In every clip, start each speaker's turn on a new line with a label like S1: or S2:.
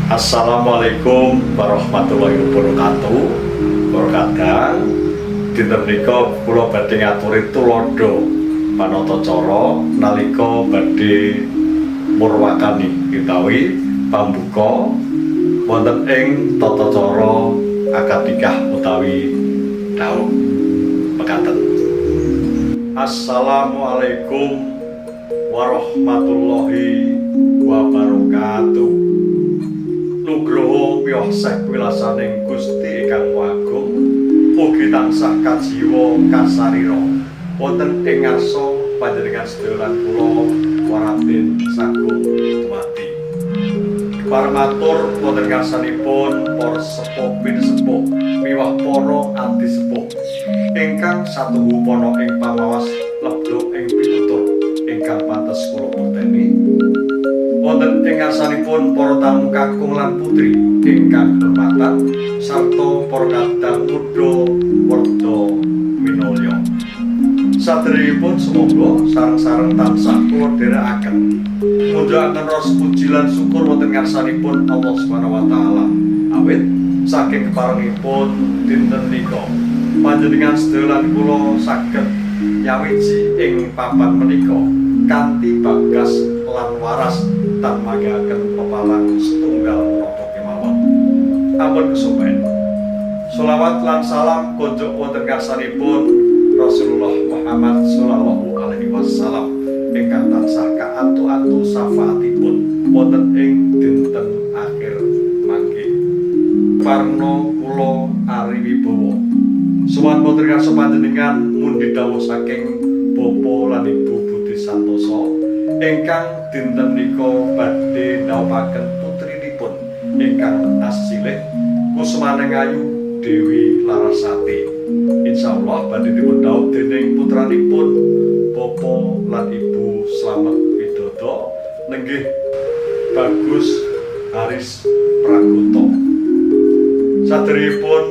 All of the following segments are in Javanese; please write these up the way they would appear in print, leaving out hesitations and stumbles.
S1: Assalamualaikum warahmatullahi wabarakatuh. Para kadang, dinten menika kula badhe ngaturi tuladha panata cara nalika badhe murwakani utawi pambuka wonten ing tata cara akad nikah utawi dhaup. Mekaten. Assalamualaikum warahmatullahi wabarakatuh. Nugroho miyah seh wilasaning Gusti ingkang Maha Agung mugi tansah kajiwa kasarira wonten ing ngarsa panjenengan sedaya lan kula waratin sagung dumadi. Kepareng matur wonten ngarsanipun para sepuh pinisepuh miwah para adi sepuh ingkang satuhu pana ing pamawas lebda ing pitutur ingkang pantes kula bekteni. Wonten ing ngarsanipun para tamu kakung lan putri ingkang kinurmatan sarta para kadang muda werda minulya. Saderengipun sumangga sareng-sareng tansah kula dherekaken mundhakaken raos puji lan syukur wonten ngarsanipun Allah Subhanahu wa taala. Awit saking keparengipun dinten nika panjenengan sedaya lan kula saged nyawiji ing papan menika kanthi bagas lan waras tan manggihaken pepalang setunggal menapa kemawon. Ampun kesupen. Sholawat lan salam konjuk wonten ngarsanipun Rasulullah Muhammad sallallahu alaihi wasallam ingkang tansah kaantu-antu syafaatipun wonten ing dinten akhir mangke. Parno kula Ari Wibowo. Sowan wonten ngarsa panjenengan mundi dawuh saking Bapak lan Ibu Budi Santoso ingkang dinten menika badhe ndhawuhaken putrinipun ingkang asilih Kusumaning Ayu Dewi Larasati. Insyaallah badhe dipun dhaup dening putranipun Bapak lan Ibu Slamet Widodo nenggih Bagus Haris Pragoto. Saderengipun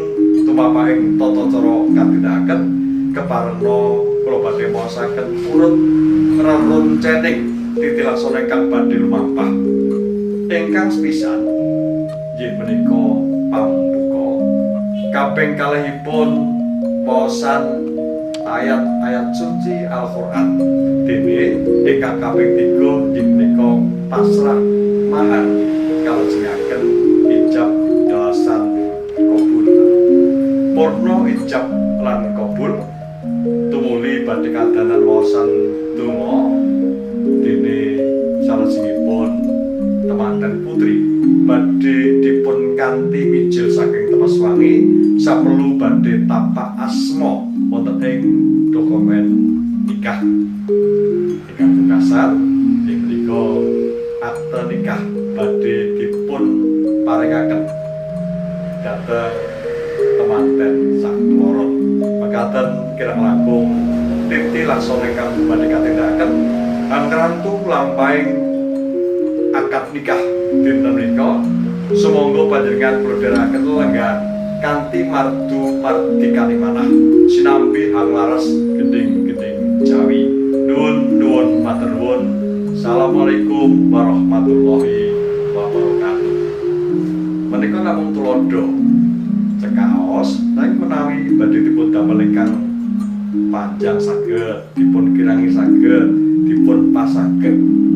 S1: tumapaing tata cara katindakaken, keparengna kula badhe maosaken urut reroncening titi laksana ingkang badhe lumampah. Ingkang sepisan inggih menika pambuka. Kaping kalihipun waosan ayat-ayat suci Al-Qur'an. Dene ingkang kaping 3 inggih menika pasrah mahar kalajengaken ijab dalasan kabul. Purna ijab lan kabul, tumuli badhe kadanan waosan donga dene salajengipun temanten putri badhe dipun kanthi mijil saking Tepas Wangi saperlu badhe tapak asma wonten ing dokumen nikah. Ingkang pungkasan inggih menika akte nikah badhe dipun paringaken dhateng temanten sakloron. Mekaten kirang langkung titi laksana ingkang badhe katindakaken angrantu lampahing akad nikah dinten menika. Sumangga panjenengan kula dherekaken lenggahan kanthi mardu mardikane manah sinambi hanglaras gending-gending Jawi. Nuwun nuwun matur nuwun. Assalamualaikum warahmatullahi wabarakatuh. Menika namung tuladha cekaos, nanging menawi badhe dipun damel ingkang panjang saged, dipun kirangi saged, dipun pasaged.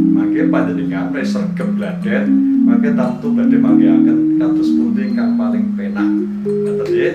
S1: Mangke panjenengan wis sregep gladen, mangke tamtu badhe manggihaken kados pundi ingkang paling penak. Ngaten nggih.